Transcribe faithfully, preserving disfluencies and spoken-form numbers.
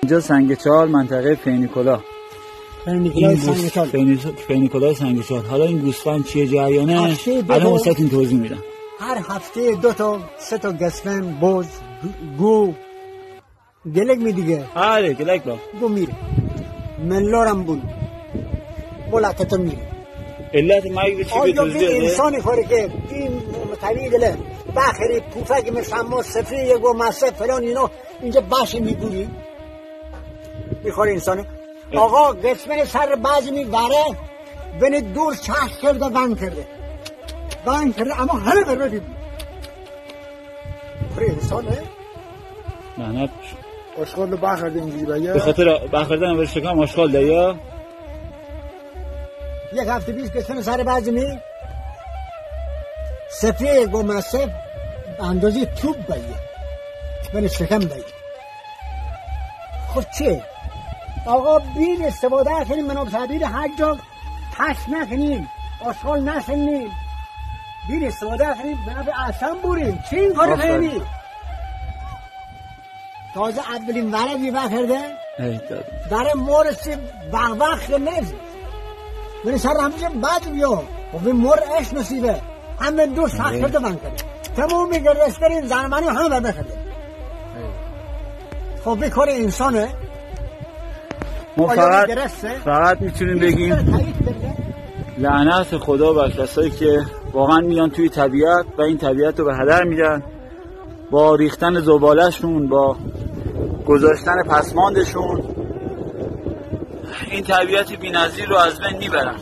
اینجا سنگ چهار، منطقهٔ فینیکولا. فینیکولای این گوس-، سنگ چهار. فینی-، فینیکولای سنگ چهار. حالا این گوسفند چیه جریانه؟ هفته دو الان دو. واسه‌تون توضیح می‌دم. هر هفته دو تا، سه تا گوسفند، بز، گو-، گو، گلک می دیگه. آره، گلک با. گو میره. ملارم بون. ملاقات میره. علت مرگ به چی؟ آیا به توضیح بده. انسانی خوره که این طبیعی دله. بخری، پوفک می شما، سفری، گو ماسه، فلان اینا. اینجا باش می‌گوری. می‌خوره انسانه. اه. آقا، گوسفند سر بعضی می‌بره، بین دور چرخ کرده، بند کرده. بند کرده، اما همه بر بدید. خوره انسانه. لعنت. آشغال رو برخورده اینجوری بگه. به خاطر برخوردن به شکم آشغال ده یا؟ یک هفته پیش گوسفند سر بعضی می سفید و مسف اندازهٔ توپ بگه. بین شکم بگه. خب چه؟ آقا، بین استفاده کنیم، مناب تعبیر هر جا تش نکنیم، آشغال نسنیم. بین استفاده کنیم، مناب احسن بوریم. چی این کار آفرین. کنیم؟ تازه اولین ورقی بکرده. ای داد. داره مورسی بغبغ که نیست. من سر همجه بد بیا. و به مور اش نصیبه. همه دو سخت کرده من کرده. تمامی گرسترین زنمانی همه بکرده. خب، بی کار انسانه. ما آیا فقط، گرسته؟ فقط می‌تونیم بگیم تایید کرده. لعنت خدا بر کسایی که واقعاً میان توی طبیعت و این طبیعت رو به هدر می‌دن، با ریختن زباله‌شون، با گذاشتن پسماندشون، این طبیعت بی‌نظیر رو از بین می‌برن.